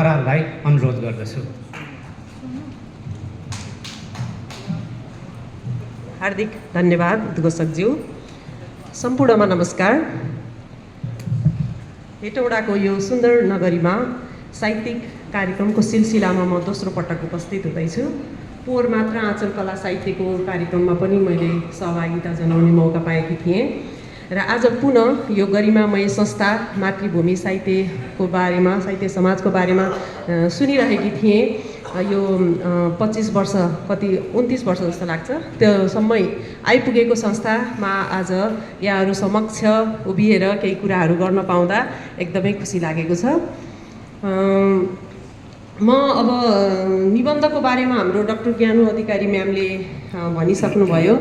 दाराहरूलाई अनुरोध गर्दछु। हार्दिक धन्यवाद उद्घोषकज्यू। सम्पूर्णमा नमस्कार। हेटौडाको यो सुन्दर नगरीमा साहित्यिक कार्यक्रमको सिलसिलामा म दोस्रो पटक उपस्थित हुँदैछु। पोहोर मात्र आँचल कला साहित्यको कार्यक्रममा पनि मैले सहभागिता जनाउने मौका पाएकी थिएँ र आज पुनः यो गरिमामय संस्था मातृभूमि साहित्यको बारेमा, साहित्य समाजको बारेमा सुनिरहेकी थिएँ। यो 25 वर्ष, कति 29 वर्ष जस्तो लाग्छ, त्यो समय आइपुगेको संस्थामा आज यहाँहरू समक्ष उभिएर केही कुराहरू गर्न पाउँदा एकदमै खुसी लागेको छ। म अब निबन्धको बारेमा हाम्रो डाक्टर ज्ञानु अधिकारी म्यामले भनिसक्नुभयो।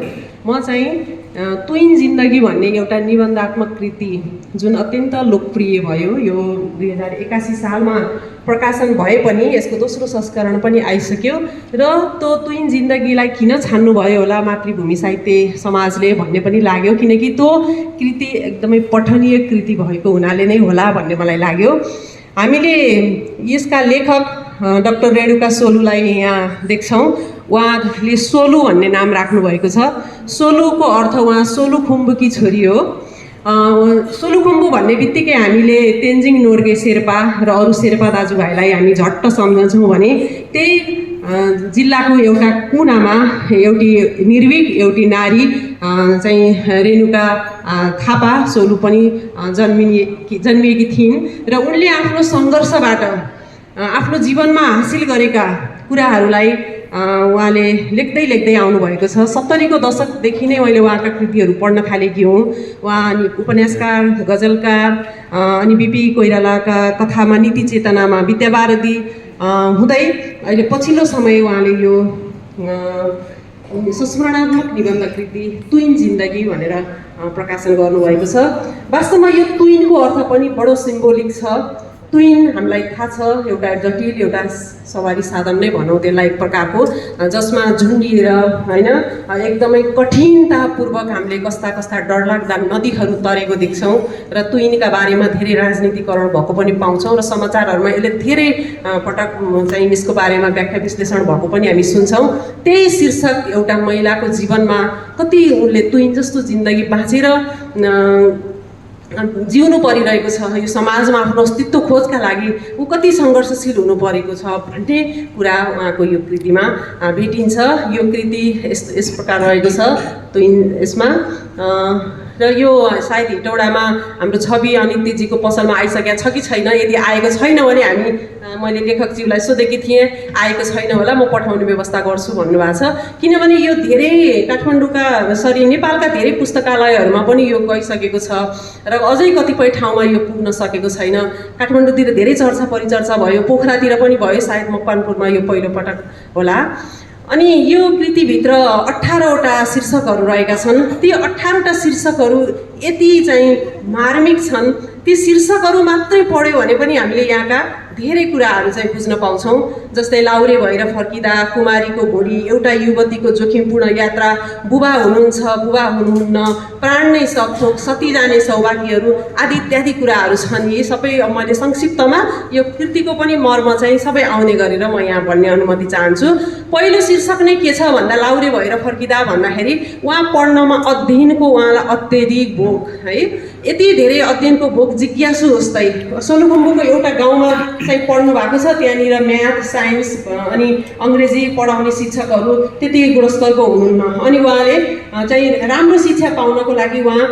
म चाहिँ तुइन जिन्दगी भन्ने एउटा निबन्धात्मक कृति जुन अत्यन्त लोकप्रिय भयो, यो 2081 सालमा प्रकाशन भए पनि यसको दोस्रो संस्करण पनि आइसक्यो र त्यो तुइन जिन्दगीलाई किन छान्नुभयो होला मातृभूमि साहित्य समाजले भन्ने पनि लाग्यो, किनकि त्यो कृति एकदमै पठनीय कृति भएको हुनाले नै होला भन्ने मलाई लाग्यो। हामीले यसका लेखक डाक्टर रेणुका सोलुलाई यहाँ देख्छौँ। उहाँले सोलु भन्ने नाम राख्नुभएको छ। सोलुको अर्थ उहाँ सोलुखुम्बुकी छोरी हो। सोलुखुम्बु भन्ने बित्तिकै हामीले तेन्जिङ नोर्गे शेर्पा र अरू शेर्पा दाजुभाइलाई हामी झट्ट सम्झन्छौँ भने त्यही जिल्लाको एउटा कुनामा एउटी निर्भीक एउटी नारी चाहिँ रेणुका थापा सोलु पनि जन्मिएकी थिइन् र उनले आफ्नो सङ्घर्षबाट आफ्नो जीवनमा हासिल गरेका कुराहरूलाई उहाँले लेख्दै आउनुभएको छ। 70 को दशकदेखि नै मैले उहाँका कृतिहरू पढ्न थालेकी हुँ। उहाँ अनि उपन्यासकार, गजलकार, अनि बिपी कोइरालाका कथामा, नीति चेतनामा विद्यावारदी हुँदै अहिले पछिल्लो समय उहाँले यो संस्मरणात्मक निबन्ध कृति तुइन जिन्दगी भनेर प्रकाशन गर्नुभएको छ। वास्तवमा यो तुइनको अर्थ पनि बडो सिम्बोलिक छ। तुइन हामीलाई थाहा छ एउटा जटिल एउटा सवारी साधन नै भनौँ त्यसलाई एक प्रकारको, जसमा झुन्डिएर होइन एकदमै कठिनतापूर्वक हामीले कस्ता डरलाग्दा नदीहरू तरेको देख्छौँ र तुइनका बारेमा धेरै राजनीतिकरण भएको पनि पाउँछौँ र समाचारहरूमा यसले धेरै पटक चाहिँ यसको बारेमा व्याख्या विश्लेषण भएको पनि हामी सुन्छौँ। त्यही शीर्षक एउटा महिलाको जीवनमा कति उनले तुइन जस्तो जिन्दगी बाँचेर जिउनु परिरहेको छ, यो समाजमा आफ्नो अस्तित्व खोजका लागि ऊ कति सङ्घर्षशील हुनु परेको छ भन्ने कुरा उहाँको यो कृतिमा भेटिन्छ। यो कृति यस प्रकार रहेको छ तुइन यसमा। र यो सायद हेटौडामा हाम्रो छवि अनित्यजीको पसलमा आइसकेको छ कि छैन, यदि आएको छैन भने मैले लेखकज्यूलाई सोधेकी थिएँ, आएको छैन होला, म पठाउने व्यवस्था गर्छु भन्नुभएको छ। किनभने यो धेरै काठमाडौँका नेपालका धेरै पुस्तकालयहरूमा पनि यो गइसकेको छ र अझै कतिपय ठाउँमा यो पुग्न सकेको छैन। काठमाडौँतिर धेरै चर्चा परिचर्चा भयो, पोखरातिर पनि भयो, सायद मकवानपुरमा यो पहिलोपटक होला। अनि यो कृतिभित्र 18वटा शीर्षकहरू रहेका छन्। ती 18वटा शीर्षकहरू यति चाहिँ मार्मिक छन्। ती शीर्षकहरू मात्रै पढ्यो भने पनि हामीले यहाँका धेरै कुराहरू चाहिँ बुझ्न पाउँछौँ। जस्तै लाउरे भएर फर्किँदा, कुमारीको घोडी, एउटा युवतीको जोखिमपूर्ण यात्रा, बुबा हुनुहुन्छ बुबा हुनुहुन्न, प्राण नै सकथोक, सती जाने सौभाग्यहरू आदि इत्यादि कुराहरू छन्। यी सबै मैले संक्षिप्तमा यो कृतिको पनि मर्म चाहिँ सबै आउने गरेर म यहाँ भन्ने अनुमति चाहन्छु। पहिलो शीर्षक नै के छ भन्दा लाउरे भएर फर्किँदा भन्दाखेरि उहाँ पढ्नमा अध्ययनको उहाँलाई अत्यधिक भोग है, यति धेरै अध्ययनको भोग, जिज्ञासु जस्तै। सोलुखुम्बुको एउटा गाउँमा चाहिँ पढ्नु भएको छ, त्यहाँनिर म्याथ, साइन्स अनि अङ्ग्रेजी पढाउने शिक्षकहरू त्यति गुणस्तरको हुनुहुन्न। अनि उहाँले चाहिँ राम्रो शिक्षा पाउनको लागि उहाँ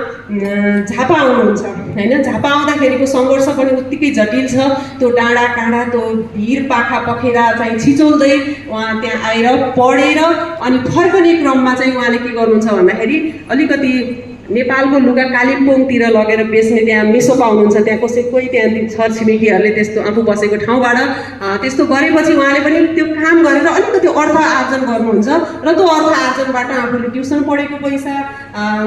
झापा आउनुहुन्छ होइन। झापा आउँदाखेरिको सङ्घर्ष पनि उत्तिकै जटिल छ। त्यो डाँडा काँडा, त्यो भिर पाखा पखेरा चाहिँ छिचोल्दै उहाँ त्यहाँ आएर पढेर अनि फर्कने क्रममा चाहिँ उहाँले के गर्नुहुन्छ भन्दाखेरि अलिकति नेपालको लुगा कालिम्पोङतिर लगेर बेच्ने त्यहाँ मेसो पाउनुहुन्छ, त्यहाँ कोही त्यहाँ छरछिमेकीहरूले त्यस्तो आफू बसेको ठाउँबाट त्यस्तो गरेपछि उहाँले पनि त्यो काम गरेर अलिकति अर्थ आर्जन गर्नुहुन्छ र त्यो अर्थ आर्जनबाट आफूले ट्युसन पढेको पैसा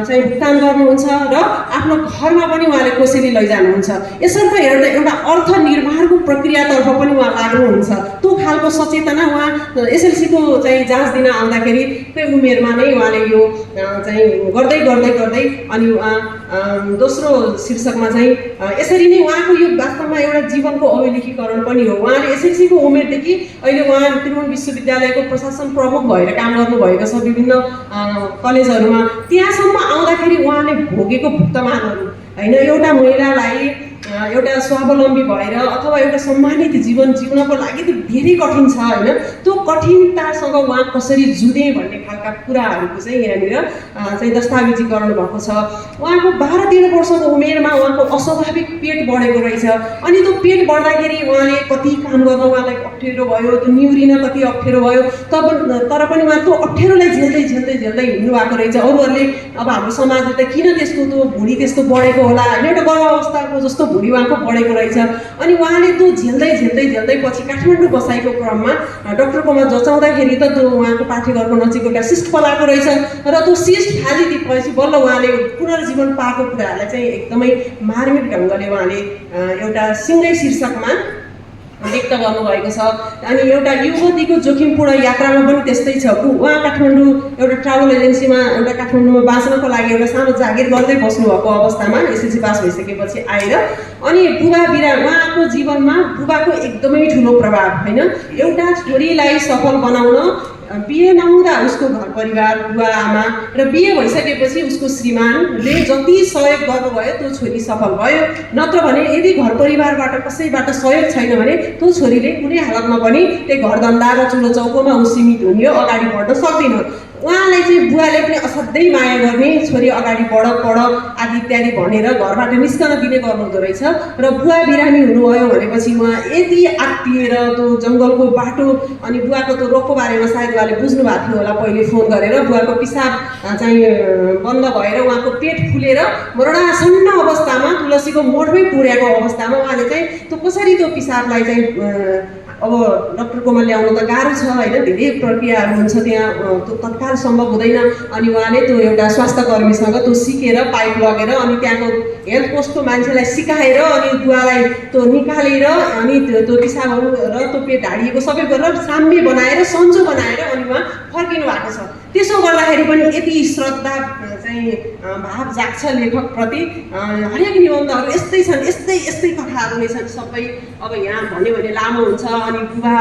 चाहिँ भुक्तान गर्नुहुन्छ र आफ्नो घरमा पनि उहाँले कोसेली लैजानुहुन्छ। यसर्थ हेर्दा एउटा अर्थ निर्माणको प्रक्रियातर्फ पनि उहाँ लाग्नुहुन्छ। त्यो खालको सचेतना उहाँ एसएलसीको चाहिँ जाँच दिन आउँदाखेरि त्यो उमेरमा नै उहाँले यो चाहिँ गर्दै अनि दोस्रो शीर्षकमा चाहिँ यसरी नै उहाँको यो वास्तवमा एउटा जीवनको अभिलेखीकरण पनि हो। उहाँले एसएलसीको उमेरदेखि अहिले उहाँ त्रिभुवन विश्वविद्यालयको प्रशासन प्रमुख भएर काम गर्नुभएको छ विभिन्न कलेजहरूमा। त्यहाँसम्म आउँदाखेरि उहाँले भोगेको भुक्तमानहरू होइन, एउटा महिलालाई एउटा स्वावलम्बी भएर अथवा एउटा सम्मानित जीवन जिउनको लागि त धेरै कठिन छ होइन। त्यो कठिनतासँग उहाँ कसरी जुधे भन्ने खालका कुराहरूको चाहिँ यहाँनिर चाहिँ दस्तावेजीकरण भएको छ। उहाँको 12-13 वर्षको उमेरमा उहाँको अस्वाभाविक पेट बढेको रहेछ। अनि त्यो पेट बढ्दाखेरि उहाँले कति काम गर्न उहाँलाई अप्ठ्यारो भयो, त्यो निहुरिन कति अप्ठ्यारो भयो। तर पनि उहाँ त्यो अप्ठ्यारोलाई झेल्दै हिँड्नु भएको रहेछ। अरूहरूले अब हाम्रो समाजले त किन त्यसको त्यो भुँडी त्यस्तो बढेको होला होइन, एउटा गर्भावस्थाको जस्तो भुँडी उहाँको बढेको रहेछ। अनि उहाँले त्यो झेल्दै पछि काठमाडौँ बसाइको क्रममा डक्टरकोमा जचाउँदाखेरि त त्यो उहाँको पाठेघरको नजिक एउटा सिस्ट फलाएको रहेछ र त्यो सिस्ट फालिदिएपछि बल्ल उहाँले पुनर्जीवन पाएको कुराहरूलाई चाहिँ एकदमै मार्मिक ढङ्गले उहाँले एउटा सिँगै शीर्षकमा व्यक्त गर्नुभएको छ। अनि एउटा युवतीको जोखिमपूर्ण यात्रामा पनि त्यस्तै छ। उहाँ काठमाडौँ एउटा ट्राभल एजेन्सीमा एउटा काठमाडौँमा बाँच्नको लागि एउटा सानो जागिर गर्दै बस्नुभएको अवस्थामा एसएलसी पास भइसकेपछि आएर अनि उहाँको जीवनमा बुबाको एकदमै ठुलो प्रभाव होइन। एउटा छोरीलाई सफल बनाउन बिहे नहुँदा उसको घर परिवार बुवा आमा र बिहे भइसकेपछि उसको श्रीमानले जति सहयोग गर्नुभयो त्यो छोरी सफल भयो। नत्र भने यदि घर परिवारबाट कसैबाट सहयोग छैन भने त्यो छोरीले कुनै हालतमा पनि त्यही घरधन्दा र चुलो चौकोमा ऊ सीमित हुने हो, अगाडि बढ्न सक्दैन। उहाँलाई चाहिँ बुवाले पनि असाध्यै माया गर्ने, छोरी अगाडि बढ आदि इत्यादि भनेर घरबाट निस्कन दिने गर्नुहुँदो रहेछ। र बुवा बिरामी हुनुभयो भनेपछि उहाँ यदि आत्तिएर त्यो जङ्गलको बाटो अनि बुवाको त्यो रोगको बारेमा सायद उहाँले बुझ्नु भएको थियो होला पहिले फोन गरेर। बुवाको पिसाब चाहिँ बन्द भएर उहाँको पेट फुलेर मरणासन्न अवस्थामा तुलसीको मोडमै पुर्याएको अवस्थामा उहाँले चाहिँ त्यो कसरी त्यो पिसाबलाई चाहिँ अब डक्टरकोमा ल्याउनु त गाह्रो छ होइन, धेरै प्रक्रियाहरू हुन्छ त्यहाँ, त्यो तत्काल सम्भव हुँदैन। अनि उहाँले त्यो एउटा स्वास्थ्य कर्मीसँग त्यो सिकेर पाइप लगेर अनि त्यहाँको हेल्थ पोस्टको मान्छेलाई सिकाएर अनि बुवालाई त्यो निकालेर अनि त्यो पिसाबहरू र त्यो पेट ढाडिएको सबै गरेर साम्य बनाएर सन्चो बनाएर अनि उहाँ फर्किनु भएको छ। त्यसो गर्दाखेरि पनि यति श्रद्धा चाहिँ भाव जाग्छ लेखकप्रति। हरेक निबन्धहरू यस्तै छन्, यस्तै कथाहरू नै छन् सबै। अब यहाँ भन्यो भने लामो हुन्छ। अनि बुबा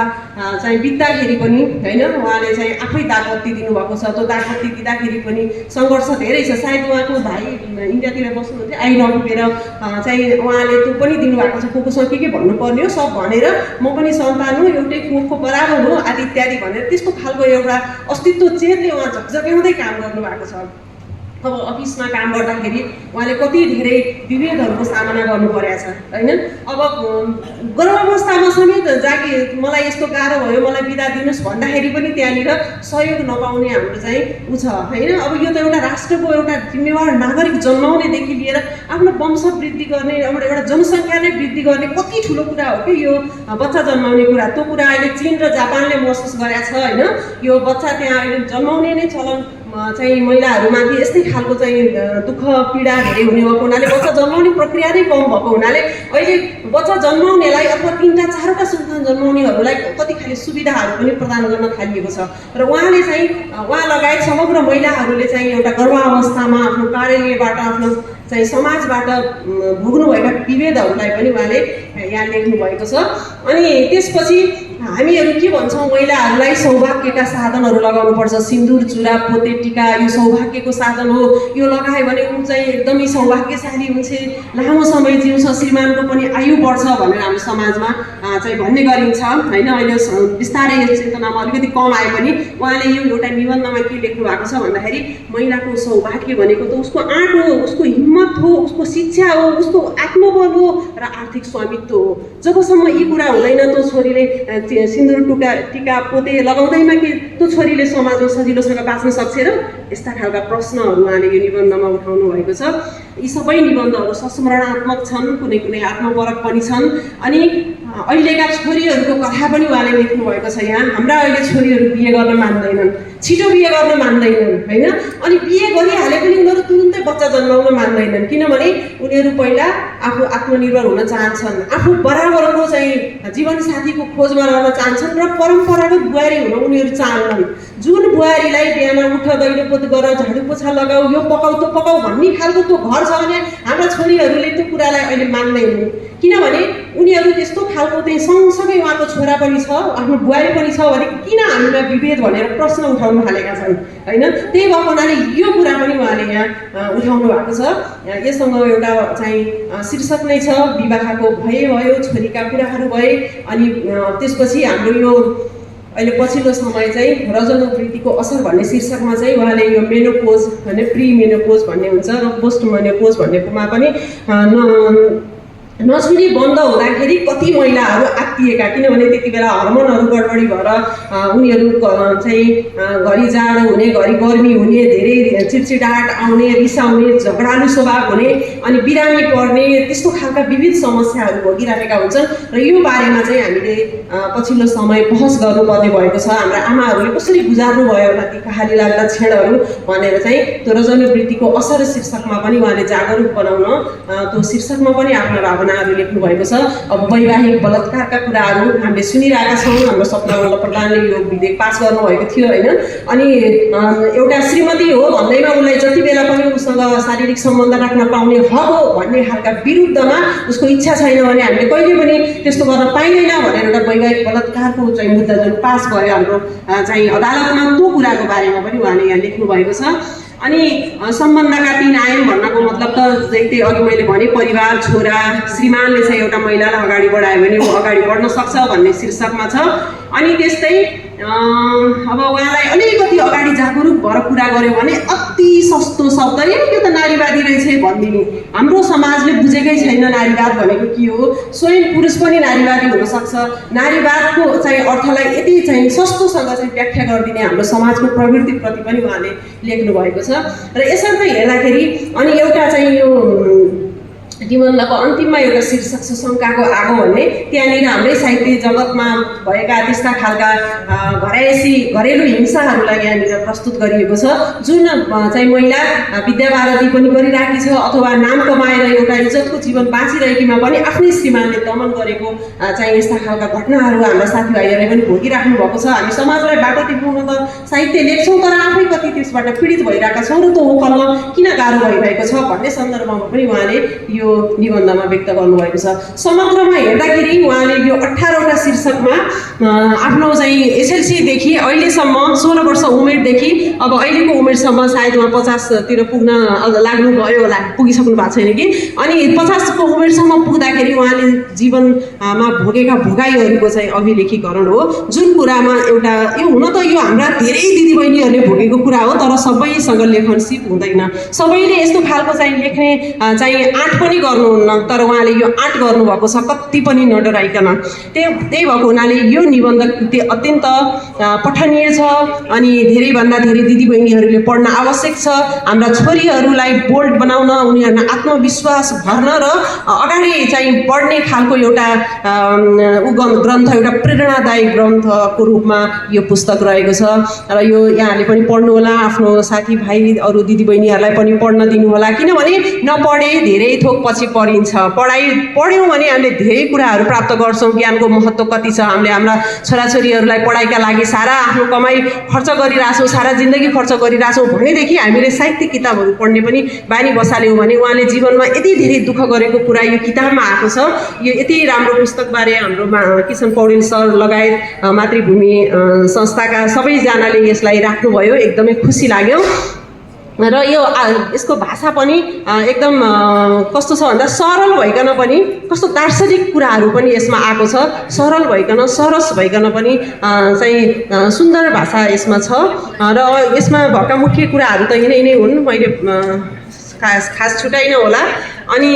चाहिँ बित्दाखेरि पनि होइन उहाँले चाहिँ आफै दागबत्ती दिनुभएको छ। त्यो दागबत्ती दिँदाखेरि पनि सङ्घर्ष धेरै छ। सायद उहाँको भाइ इन्डियातिर बस्नुहुन्थ्यो, आई नपुगेर चाहिँ उहाँले त्यो पनि दिनुभएको छ, कोसँग के भन्नुपर्ने हो सब भनेर, म पनि सन्तान हो, एउटै कोखको बराबर हो आदि इत्यादि भनेर त्यस्तो खालको एउटा अस्तित्व चेतले उहाँ झकझक्याउँदै काम गर्नुभएको छ। अब अफिसमा काम गर्दाखेरि उहाँले कति धेरै विभेदहरूको सामना गर्नु परेको छ होइन। अब गर्भावस्थामा समेत जागी मलाई यस्तो गाह्रो भयो मलाई बिदा दिनुहोस् भन्दाखेरि पनि त्यहाँनिर सहयोग नपाउने हाम्रो चाहिँ ऊ छ होइन। अब यो त एउटा राष्ट्रको एउटा जिम्मेवार नागरिक जन्माउनेदेखि लिएर आफ्नो वंश वृद्धि गर्ने एउटा जनसङ्ख्या नै वृद्धि गर्ने कति ठुलो कुरा हो कि यो बच्चा जन्माउने कुरा। त्यो कुरा अहिले चीन र जापानले महसुस गरेको छ होइन। यो बच्चा त्यहाँ अहिले जन्माउने नै चलन चाहिँ महिलाहरूमाथि यस्तै खालको चाहिँ दुःख पीडा धेरै हुने भएको हुनाले बच्चा जन्माउने प्रक्रिया नै कम भएको हुनाले अहिले बच्चा जन्माउनेलाई अथवा 3टा 4टा सन्तान जन्माउनेहरूलाई कति खाले सुविधाहरू पनि प्रदान गर्न थालिएको छ। र उहाँले चाहिँ उहाँ लगायत समग्र महिलाहरूले चाहिँ एउटा गर्भावस्थामा आफ्नो कार्यालयबाट आफ्नो चाहिँ समाजबाट भोग्नुभएका विभेदहरूलाई पनि उहाँले यहाँ लेख्नु भएको छ। अनि त्यसपछि हामीहरू के भन्छौँ, महिलाहरूलाई सौभाग्यका साधनहरू लगाउनुपर्छ, सिन्दुर चुरा पोते टिका यो सौभाग्यको साधन हो, यो लगायो भने ऊ चाहिँ एकदमै सौभाग्यशाली हुन्छ, लामो समय जिउँछ, श्रीमानको पनि आयु बढ्छ भनेर हाम्रो समाजमा चाहिँ भन्ने गरिन्छ होइन। अहिले बिस्तारै यस चेतनामा अलिकति कम आए पनि उहाँले यो एउटा निबन्धमा के लेख्नु भएको छ भन्दाखेरि महिलाको सौभाग्य भनेको त उसको आँट हो, उसको हिम्मत हो, उसको शिक्षा हो, उसको आत्मबल हो र आर्थिक स्वामित्व हो। जबसम्म यी कुरा हुँदैन त्यो छोरीले सिन्दुर टिका पोते लगाउँदैमा कि त्यो छोरीले समाजमा सजिलोसँग बाँच्न सक्छ र यस्ता खालका प्रश्नहरू उहाँले यो निबन्धमा उठाउनु भएको छ। यी सबै निबन्धहरू संस्मरणात्मक छन्, कुनै कुनै आत्मपरक पनि छन्। अनि अहिलेका छोरीहरूको कथा पनि उहाँले लेख्नुभएको छ यहाँ। हाम्रा अहिले छोरीहरू बिहे गर्न मान्दैनन्, छिटो बिहे गर्न मान्दैनन् होइन। अनि बिहे गरिहाले पनि उनीहरू तुरुन्तै बच्चा जन्माउन मान्दैनन्, किनभने उनीहरू पहिला आफू आत्मनिर्भर हुन चाहन्छन्, आफू बराबरको चाहिँ जीवनसाथीको खोजमा रहन चाहन्छन् र परम्परागत बुहारी हुन उनीहरू चाहन्छन्। जुन बुहारीलाई बिहान उठ दैलो पोत गर, झाडु पोछा लगाऊ, यो पकाऊ त्यो पकाऊ भन्ने खालको त्यो घर छ भने हाम्रा छोरीहरूले त्यो कुरालाई अहिले मान्दैनन्, किनभने उनीहरू त्यस्तो खालको चाहिँ सँगसँगै उहाँको छोरा पनि छ, आफ्नो बुहारी पनि छ भने किन हामीमा विभेद भनेर प्रश्न उठाउन थालेका छन् होइन। त्यही भएको हुनाले यो कुरा पनि उहाँले यहाँ उठाउनु भएको छ। यससँग एउटा चाहिँ शीर्षक नै छ विवाहको भयो, छोरीका कुराहरू भए। अनि त्यसपछि हाम्रो यो अहिले पछिल्लो समय चाहिँ रजनोवृत्तिको असर भन्ने शीर्षकमा चाहिँ उहाँले यो मेनोपोज भने प्री मेनोपोज भन्ने हुन्छ र पोस्ट मेनोपोज भन्नेकोमा पनि नसुनी बन्द हुँदाखेरि कति महिलाहरू आत्तिएका, किनभने त्यति बेला हर्मोनहरू गडबडी भएर उनीहरू चाहिँ घरि जाडो हुने, घरि गर्मी हुने, धेरै चिडचिडाहट आउने, रिसाउने, झगडालु स्वभाव हुने, अनि बिरामी पर्ने, त्यस्तो खालका विविध समस्याहरू भोगिराखेका हुन्छन्। र यो बारेमा चाहिँ हामीले पछिल्लो समय बहस गर्नुपर्ने भएको छ। हाम्रा आमाहरूले कसरी गुजार्नु भयो होला ती कहाली लाग्दा क्षणहरू भनेर चाहिँ त्यो रजनोवृत्तिको असर शीर्षकमा पनि उहाँले जागरुक बनाउन त्यो शीर्षकमा पनि आफ्नो भावनाहरू लेख्नु भएको छ। अब वैवाहिक बलात्कारका कुराहरू हामीले सुनिरहेका छौँ। हाम्रो सपनावल्लभ प्रधानले यो विधेयक पास गर्नुभएको थियो होइन। अनि एउटा श्रीमती हो भन्दैमा उसलाई जति बेला पनि उसँग शारीरिक सम्बन्ध राख्न पाउने हक हो भन्ने खालका विरुद्धमा उसको इच्छा छैन भने हामीले कहिले पनि त्यस्तो गर्न पाइँदैन भनेर एउटा वैवाहिक बलात्कारको चाहिँ मुद्दा जुन पास भयो हाम्रो चाहिँ अदालतमा, त्यो कुराको बारेमा पनि उहाँले यहाँ लेख्नु भएको छ। अनि सम्बन्धका 3 आयाम भन्नको मतलब त त्यही अघि मैले भने परिवार, छोरा, श्रीमानले चाहिँ एउटा महिलालाई अगाडि बढायो भने ऊ अगाडि बढ्न सक्छ भन्ने शीर्षकमा छ। अनि त्यस्तै अब उहाँलाई अलिकति अगाडि जागरुक भएर कुरा गर्यो भने अति सस्तो शब्द यो त नारीवादी रहेछ भनिदिने। हाम्रो समाजले बुझेकै छैन नारीवाद भनेको के हो। स्वयं पुरुष पनि नारीवादी हुनसक्छ। नारीवादको चाहिँ अर्थलाई यति चाहिँ सस्तोसँग चाहिँ व्याख्या गरिदिने हाम्रो समाजको प्रवृत्तिप्रति पनि उहाँले लेख्नु भएको छ। र यसर्थ हेर्दाखेरि अनि एउटा चाहिँ यो निबन्धको अन्तिममा एउटा शीर्षक छ शङ्काको आगो भन्ने। त्यहाँनिर हाम्रै साहित्य जगतमा भएका त्यस्ता खालका घरेलु हिंसाहरूलाई यहाँनिर प्रस्तुत गरिएको छ। जुन चाहिँ महिला विद्यावारती पनि गरिरहेकी छ अथवा नाम कमाएर एउटा इज्जतको जीवन बाँचिरहेकीमा पनि आफ्नै श्रीमानले दमन गरेको चाहिँ यस्ता खालका घटनाहरू हाम्रा साथीभाइहरूले पनि भोगिराख्नु भएको छ। हामी समाजलाई बाटो देखाउन त साहित्य लेख्छौँ, तर आफै कति त्यसबाट पीडित भइरहेका छौँ र त्यो ओकल्न किन गाह्रो भइरहेको छ भन्ने सन्दर्भमा पनि उहाँले यो निबन्धमा व्यक्त गर्नुभएको छ। समग्रमा हेर्दाखेरि उहाँले यो 18वटा शीर्षकमा आफ्नो चाहिँ एसएलसीदेखि अहिलेसम्म 16 वर्ष उमेरदेखि अब अहिलेको उमेरसम्म सायद उहाँ 50 तिर पुग्न लाग्नुभयो होला, पुगिसक्नु भएको छैन कि। अनि 50 को उमेरसम्म पुग्दाखेरि उहाँले जीवनमा भोगेका भोगाइहरूको चाहिँ अभिलेखीकरण हो। जुन कुरामा एउटा यो हुन त यो हाम्रा धेरै दिदीबहिनीहरूले भोगेको कुरा हो, तर सबैसँग लेखन सिप हुँदैन। सबैले यस्तो खालको चाहिँ लेख्ने चाहिँ आँट पनि गर्नुहुन्न, तर उहाँले यो आँट गर्नुभएको छ कति पनि नडराइकन। त्यही भएको हुनाले यो निबन्ध कृति अत्यन्त पठनीय छ। अनि धेरैभन्दा धेरै दिदीबहिनीहरूले पढ्न आवश्यक छ। हाम्रा छोरीहरूलाई बोल्ड बनाउन, उनीहरूलाई आत्मविश्वास भर्न र अगाडि चाहिँ बढ्ने खालको एउटा ग्रन्थ, एउटा प्रेरणादायी ग्रन्थको रूपमा यो पुस्तक रहेको छ। र यो यहाँले पनि पढ्नुहोला, आफ्नो साथीभाइ अरू दिदीबहिनीहरूलाई पनि पढ्न दिनुहोला, किनभने नपढे धेरै थोक पछि पढिन्छ। पढ्यौँ भने हामीले धेरै कुराहरू प्राप्त गर्छौँ। ज्ञानको महत्त्व कति छ। हामीले हाम्रा छोराछोरीहरूलाई पढाइका लागि सारा आफ्नो कमाइ खर्च गरिरहेछौँ, सारा जिन्दगी खर्च गरिरहेछौँ भनेदेखि हामीले साहित्य किताबहरू पढ्ने पनि बानी बसाल्यौँ भने उहाँले जीवनमा यति धेरै दुःख गरेको कुरा यो किताबमा आएको छ। यो यति राम्रो पुस्तकबारे हाम्रो किशन पौडेल सर लगायत मातृभूमि संस्थाका सबैजनाले यसलाई राख्नुभयो, एकदमै खुसी लाग्यो। र यो यसको भाषा पनि एकदम कस्तो छ भन्दा सरल भइकन पनि कस्तो दार्शनिक कुराहरू पनि यसमा आएको छ। सरल भइकन, सरस भइकन पनि चाहिँ सुन्दर भाषा यसमा छ। र यसमा भएका मुख्य कुराहरू त यिनै हुन्, मैले खास छुटाइन होला। अनि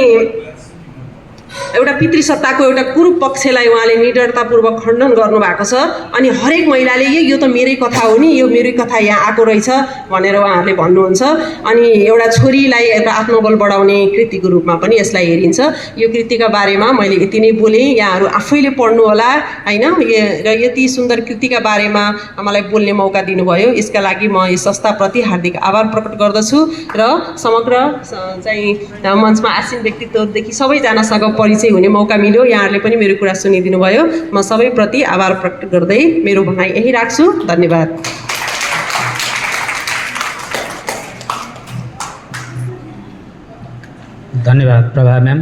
एउटा पितृसत्ताको एउटा कुरूप पक्षलाई उहाँले निडरतापूर्वक खण्डन गर्नुभएको छ अनि हरेक महिलाले यो त मेरै कथा हो नि, यो मेरै कथा यहाँ आएको रहेछ भनेर उहाँहरूले भन्नुहुन्छ। अनि एउटा छोरीलाई एउटा आत्मबल बढाउने कृतिको रूपमा पनि यसलाई हेरिन्छ। यो कृतिका बारेमा मैले यति नै बोलेँ, यहाँहरू आफैले पढ्नुहोला होइन। र यति सुन्दर कृतिका बारेमा मलाई बोल्ने मौका दिनुभयो, यसका लागि म यस संस्थाप्रति हार्दिक आभार प्रकट गर्दछु। र समग्र चाहिँ मञ्चमा आसीन व्यक्तित्वदेखि सबैजनासँग परिचय हुने मौका मिल्यो, यहाँहरूले पनि मेरो कुरा सुनिदिनु भयो। म सबैप्रति आभार प्रकट गर्दै मेरो भनाइ यही राख्छु। धन्यवाद। धन्यवाद प्रभा म्याम।